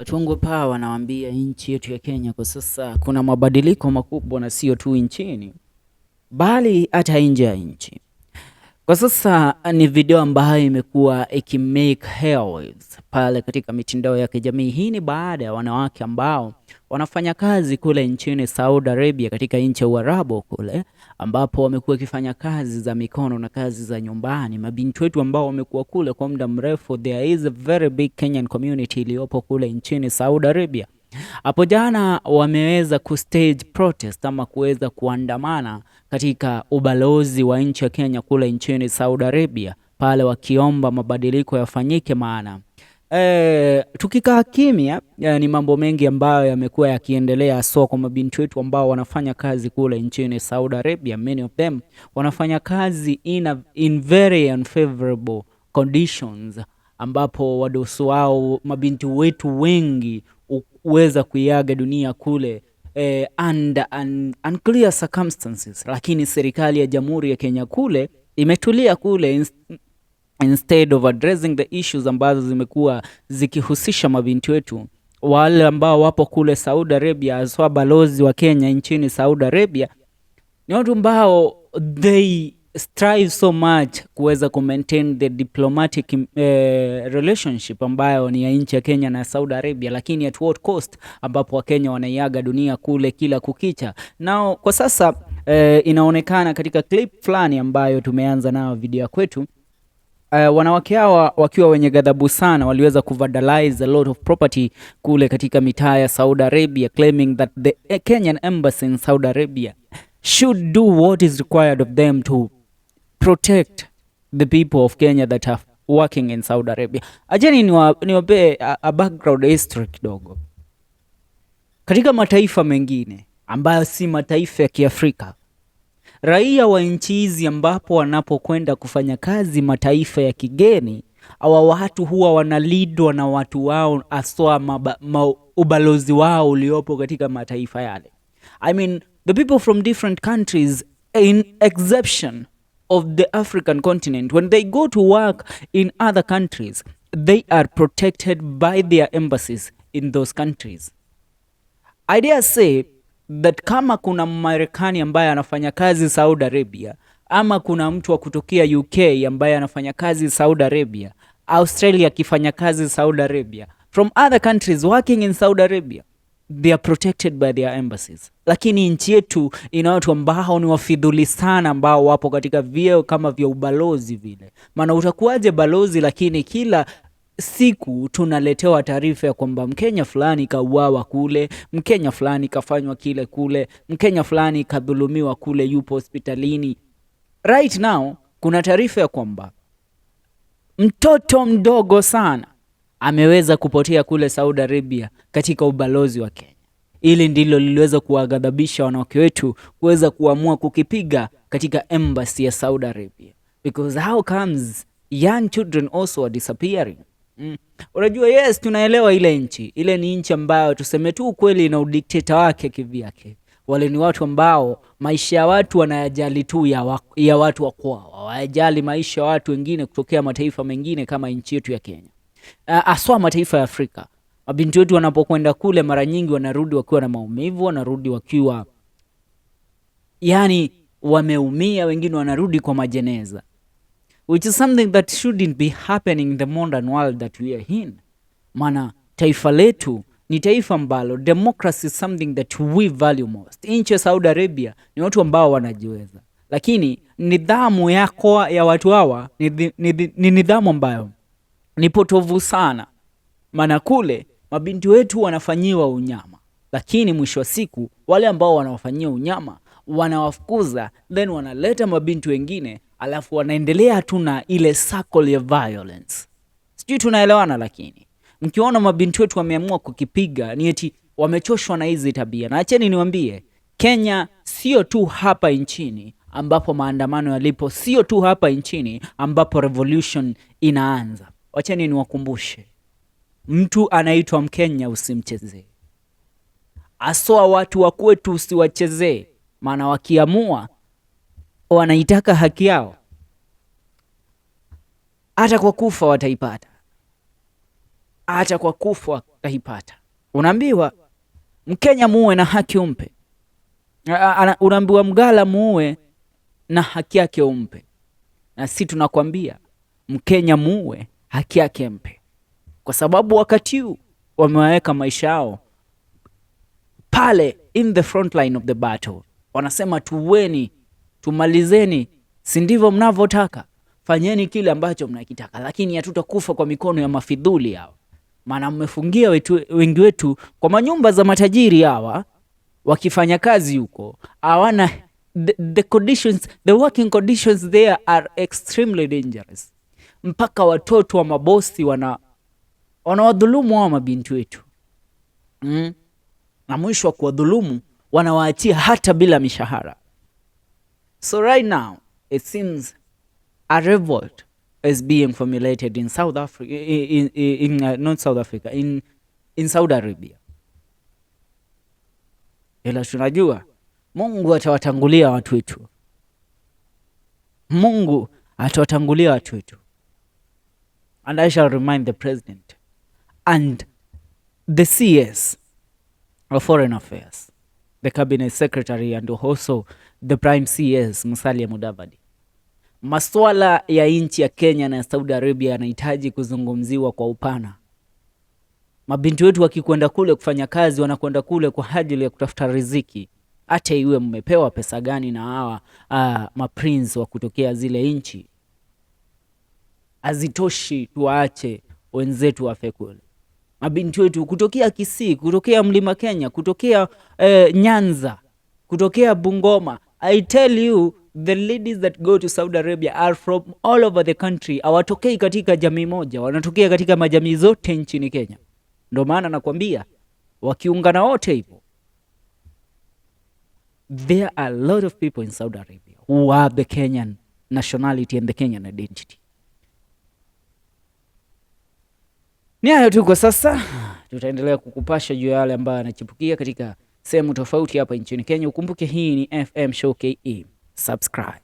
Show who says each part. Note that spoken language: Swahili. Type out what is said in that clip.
Speaker 1: Watu wangu hapa wanawaambia nchi yetu ya Kenya kwa sasa kuna mabadiliko makubwa, na sio tu nchini bali hata nje ya nchi. Kwa sasa ni video ambayo imekuwa ikimake headlines pale katika mitandao ya kijamii. Hii ni baada ya wanawake ambao wanafanya kazi kule nchini Saudi Arabia, katika nchi ya Uarabu kule, ambapo wamekuwa wakifanya kazi za mikono na kazi za nyumbani. Mabinti wetu ambao wamekuwa kule kwa muda mrefu, there is a very big Kenyan community iliyopo kule nchini Saudi Arabia. Hapo jana wameweza kustage protest ama kuweza kuandamana katika ubalozi wa nchi ya Kenya kule nchini Saudi Arabia, pale wakiomba mabadiliko yafanyike, maana tukikaa kimya ni mambo mengi ambayo yamekuwa yakiendelea, haswa kwa mabinti wetu ambao wanafanya kazi kule nchini Saudi Arabia. Many of them wanafanya kazi in very unfavorable conditions, ambapo wadosi wao mabinti wetu wengi huweza kuiaga dunia kule under unclear circumstances, lakini serikali ya Jamhuri ya Kenya kule imetulia kule instead of addressing the issues ambazo zimekuwa zikihusisha mabinti wetu wale ambao wapo kule Saudi Arabia, haswa balozi wa Kenya nchini Saudi Arabia, ni watu ambao they strive so much kuweza ku maintain the diplomatic relationship ambayo ni ya nchi ya Kenya na Saudi Arabia, lakini at what cost, ambapo Wakenya wanaiaga dunia kule kila kukicha. Nao kwa sasa inaonekana katika clip fulani ambayo tumeanza nayo video ya kwetu. Wanawake hawa wakiwa wenye ghadhabu sana waliweza kuvandalize a lot of property kule katika mitaa ya Saudi Arabia, claiming that the Kenyan embassy in Saudi Arabia should do what is required of them to protect the people of Kenya that are working in Saudi Arabia. Acheni niwapee a background history kidogo. Katika mataifa mengine ambayo si mataifa ya Kiafrika, raia wa nchi hizi ambapo wanapokwenda kufanya kazi mataifa ya kigeni, hawa watu huwa wanalindwa na watu wao, haswa ubalozi wao uliopo katika mataifa yale. I mean, the people from different countries, in exception of the African continent, when they go to work in other countries, they are protected by their embassies in those countries. I dare say that kama kuna Mmarekani ambaye anafanya kazi Saudi Arabia ama kuna mtu wa kutokea UK ambaye anafanya kazi Saudi Arabia, Australia akifanya kazi Saudi Arabia, from other countries working in Saudi Arabia, they are protected by their embassies. Lakini nchi yetu ina watu ambao ni wafidhuli sana, ambao wapo katika vyeo kama vya ubalozi vile. Maana utakuwaje balozi, lakini kila siku tunaletewa taarifa ya kwamba Mkenya fulani kauawa kule, Mkenya fulani kafanywa kile kule, Mkenya fulani kadhulumiwa kule, yupo hospitalini. Right now kuna taarifa ya kwamba mtoto mdogo sana ameweza kupotea kule Saudi Arabia katika ubalozi wa Kenya. Hili ndilo liliweza kuwaghadhabisha wanawake wetu kuweza kuamua kukipiga katika embassy ya Saudi Arabia, because how comes young children also are disappearing? Unajua, yes, tunaelewa ile nchi ile ni nchi ambayo tuseme tu ukweli ina udikteta wake kivyake. Wale ni watu ambao maisha ya watu wanayajali tu ya watu wa kwao, hawajali maisha ya watu wengine kutokea mataifa mengine kama nchi yetu ya Kenya, haswa mataifa ya Afrika. Mabinti wetu wanapokwenda kule, mara nyingi wanarudi wakiwa na maumivu, wanarudi wakiwa yani wameumia, wengine wanarudi kwa majeneza, which is something that shouldn't be happening in the modern world that we are in. Maana taifa letu ni taifa ambalo democracy is something that we value most. Nchi ya Saudi Arabia ni watu ambao wanajiweza, lakini nidhamu yako ya watu hawa ni nidhamu ambayo ni potovu sana, maana kule mabinti wetu wanafanyiwa unyama, lakini mwisho wa siku wale ambao wanawafanyia unyama wanawafukuza, then wanaleta mabinti wengine, alafu wanaendelea tu na ile circle ya violence. Sijui tunaelewana, lakini mkiona mabinti wetu wameamua kukipiga ni eti wamechoshwa na hizi tabia. Na acheni niwaambie, Kenya sio tu hapa nchini ambapo maandamano yalipo, sio tu hapa nchini ambapo revolution inaanza. Wacheni niwakumbushe, mtu anaitwa Mkenya usimchezee, haswa watu wa kwetu usiwachezee, maana wakiamua wanaitaka haki yao, hata kwa kufa wataipata. Hata kwa kufa kaipata. Unaambiwa Mkenya muue na haki umpe. Unaambiwa Mgala muue na haki yake umpe, na si tunakwambia Mkenya muue, haki yake mpe, kwa sababu wakati huu wamewaweka maisha yao pale in the front line of the battle. Wanasema tuweni, tumalizeni, si ndivyo mnavyotaka? Fanyeni kile ambacho mnakitaka, lakini hatutakufa kwa mikono ya mafidhuli hawa, maana mmefungia wengi wetu kwa manyumba za matajiri hawa, wakifanya kazi huko hawana the conditions, the working conditions there are extremely dangerous. Mpaka watoto wa mabosi wanawadhulumu hao mabinti wetu. Na mwisho wa kuwadhulumu wanawaachia hata bila mishahara. So right now it seems a revolt is being formulated in South Africa, in not South Africa, in Saudi Arabia. Ila tunajua Mungu atawatangulia watu wetu. Mungu atawatangulia watu wetu. And I shall remind the president and the CS of Foreign Affairs, the cabinet secretary and also the prime CS Musalia Mudavadi. Maswala ya nchi ya Kenya na Saudi Arabia yanahitaji kuzungumziwa kwa upana. Mabinti wetu wakikwenda kule kufanya kazi, wanakwenda kule kwa ajili ya kutafuta riziki, hata iwe mmepewa pesa gani na hawa maprince wa kutokea zile nchi, hazitoshi tuwaache wenzetu wafe kule. Mabinti wetu kutokea Kisii, kutokea Mlima Kenya, kutokea Nyanza, kutokea Bungoma. I tell you, the ladies that go to Saudi Arabia are from all over the country. Hawatokei katika jamii moja, wanatokea katika majamii zote nchini Kenya. Ndio maana nakwambia wakiungana wote hivyo, there are a lot of people in Saudi Arabia who have the Kenyan nationality and the Kenyan identity. Ni hayo tu kwa sasa, tutaendelea kukupasha juu ya yale ambayo yanachipukia katika sehemu tofauti hapa nchini Kenya. Ukumbuke hii ni FM Show KE. Subscribe.